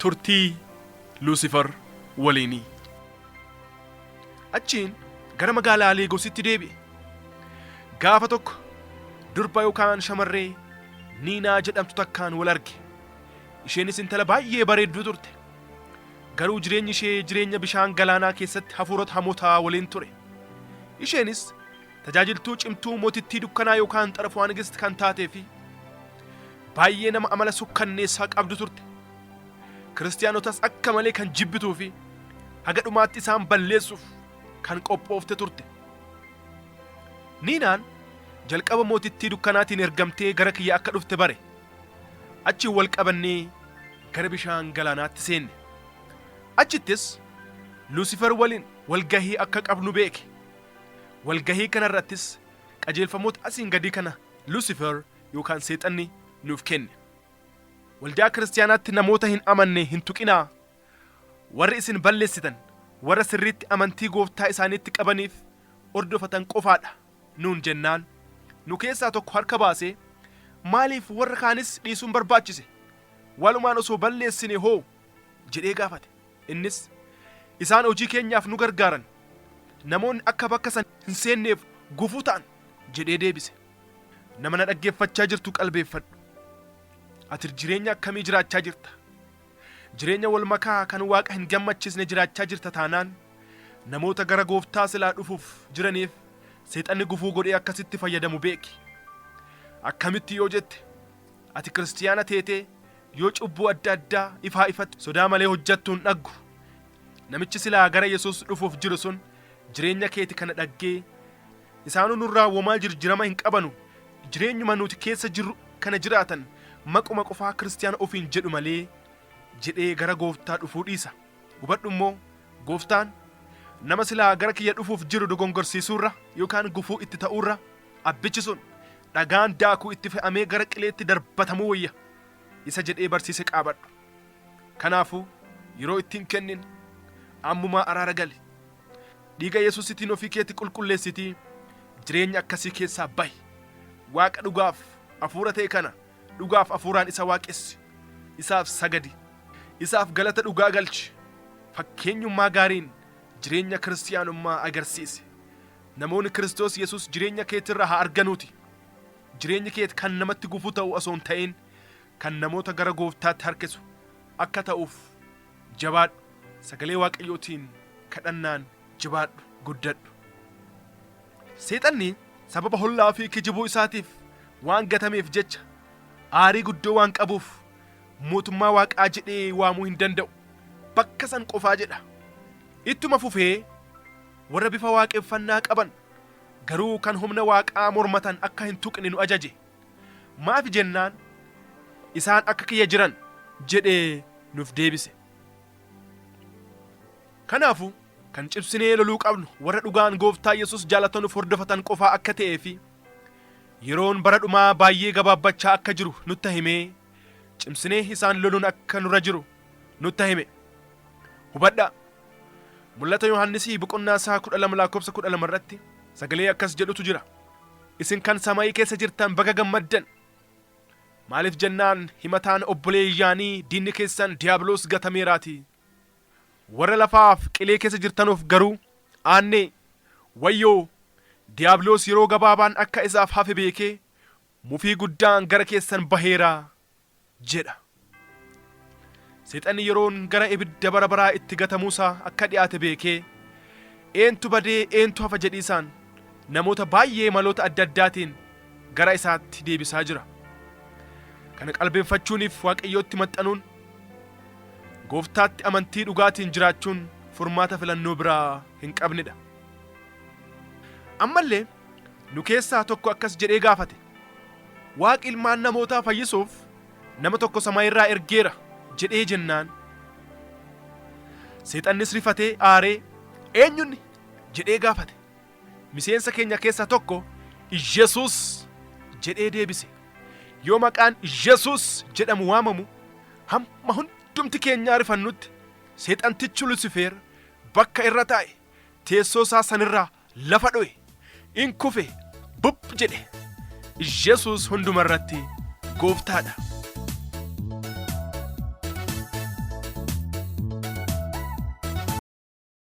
Turtii Luusifer waliinii. Achiin gara magaalaa Leegositti deebi'e. Gaafa tokko durba yookaan shamarree Niinaa jedhamtu takkaan wal arge. Isheenis intala baay'ee bareedduu turte. Garuu jireenyi ishee jireenya bishaan galaanaa keessatti hafuurota hamootaa waliin ture. Isheenis tajaajiltuu cimtuu mootittii dukkanaa yookaan xarafuu Nigist kan taatee fi baay'ee nama amala sukkanneessaa qabdu turte. Kiristiyaanotas akka malee kan jibbituu fi haga dhumaatti isaan balleessuuf kan qophoofte turte. Niinaan jalqaba mootittii dukkanaatiin ergamtee gara kiyya akka dhufte bare. Achiin wal qabannee gara bishaan galaanaatti seenne. Achittis Luusifer waliin walgahii akka qabnu beeke. Walgahii kanarrattis qajeelfamoota asiin gadii kana Luusifer yookaan seexanni nuuf kenne. Waldaa kiristiyaanaatti namoota hin amanne hin tuqinaa. Warri isin balleessitan warra sirriitti amantii gooftaa isaaniitti qabaniif hordofatan qofaadha nuun jennaan nu keessaa tokko harka baasee maaliif warra kaanis dhiisuun barbaachise? Walumaan osoo balleessine hoo? jedhee gaafate. Innis isaan hojii keenyaaf nu gargaaran. Namoonni akka bakka san hin seenneef gufuu ta'an jedhee deebise. Nama na dhaggeeffachaa jirtu qalbeeffadhu. Ati jireenya akkamii jiraachaa jirta? Jireenya wal makaa kan Waaqa hin gammachisne jiraachaa jirta taanaan namoota gara gooftaa silaa dhufuuf jiraniif seexanni gufuu godhee akkasitti fayyadamu beeki. Akkamitti yoo jette ati kiristiyaana teetee yoo cubbuu adda addaa ifaa ifatti sodaa malee hojjattu hin dhaggu. Namichi silaa gara Yesuus dhufuuf jiru sun jireenya keeti kana dhaggee isaanuu nurraa womaa jirjirama hin qabanu jireenyuma nuti keessa jirru kana jiraatan maquma qofaa kiristiyaana ofiin jedhu malee jedhee gara gooftaa dhufuu dhiisa. Hubadhu immoo gooftaan nama silaa gara kiyya dhufuuf jiru dogongorsiisuurra yookaan gufuu itti ta'uurra abbichi sun dhagaan daakuu itti fe'amee gara qileetti darbatamuu wayya isa jedhee barsiise qaabadhu. Kanaafuu yeroo ittiin kennin ammumaa araara gali. Dhiiga Yesuusitiin ofii keetti qulqulleessitii jireenya akkasii keessaa bahi. Waaqa dhugaaf hafuura ta'e kana dhugaaf hafuuraan isa waaqessi. Isaaf sagadi. Isaaf galata dhugaa galchi. Fakkeenyummaa gaariin jireenya kiristiyaanummaa agarsiisi. Namoonni Kiristoos Yesuus jireenya keetirraa haa arganuuti. Jireenyi keet kan namatti gufuu ta'u osoo hin ta'in kan namoota gara gooftaatti harkisu akka ta'uuf jabaadhu. Sagalee Waaqayyootiin kadhannaan jabaadhu, guddadhu. Seexanni sababa hollaa fi kijibuu isaatiif waan gatameef jecha aarii guddoo waan qabuuf mootummaa Waaqaa jedhee waamuu hin danda'u. Bakka san qofaa jedha. Ittuma fufee warra bifa waaqeffannaa qaban garuu kan humna Waaqaa mormatan akka hin tuqne nu ajaje. Maafi jennaan isaan akka kiyya jiran jedhee nuuf deebise. Kanaafuu kan cimsinee loluu qabnu warra dhugaan gooftaa Yesuus jaalatanuuf hordofatan qofaa akka ta'ee fi yeroon bara dhumaa baay'ee gabaabbachaa akka jiru nutti himee cimsinee isaan loluun akka nurra jiru nutti hime. Hubadhaa. Mul'ata Yohaannisii boqonnaa isaa 12 lakkoofsa 12 irratti sagalee akkas jedhutu jira. Isin kan samayii keessa jirtan baga gammaddan. Maaliif jennaan himataan obboleeyyaanii diinni keessan diiyaabiloos gatameeraati. Warra lafaaf qilee keessa jirtanuuf garuu aannee wayyoo diiyaabiloos yeroo gabaabaan akka isaaf hafe beekee mufii guddaan gara keessan baheera jedha. Seexanni yeroon gara ibidda bara baraa itti gatamuusaa akka dhiyaate beekee eentu badee eentu hafa jedhiisaan namoota baay'ee maloota adda addaatiin gara isaatti deebisaa jira. Kana qalbeeffachuuniif Waaqayyootti maxxanuun gooftaatti amantii dhugaatiin jiraachuun furmaata filannoo biraa hin qabnedha. Ammallee nu keessaa tokko akkas jedhee gaafate. Waaqi ilmaan namootaa fayyisuuf nama tokko samaayirraa ergeera jedhee jennaan. Seexannis rifatee aaree eenyunni jedhee gaafate. Miseensa keenya keessaa tokko Iyesuus jedhee deebise. Yoo maqaan Iyesuus jedhamu waamamu hamma hundumti keenyaa rifannutti seexantichi Lusifeer bakka irra taa'e teessoo isaa sanirraa lafa dho'e in kufe bub jedhe. Iyesuus hundumarratti gooftaadha.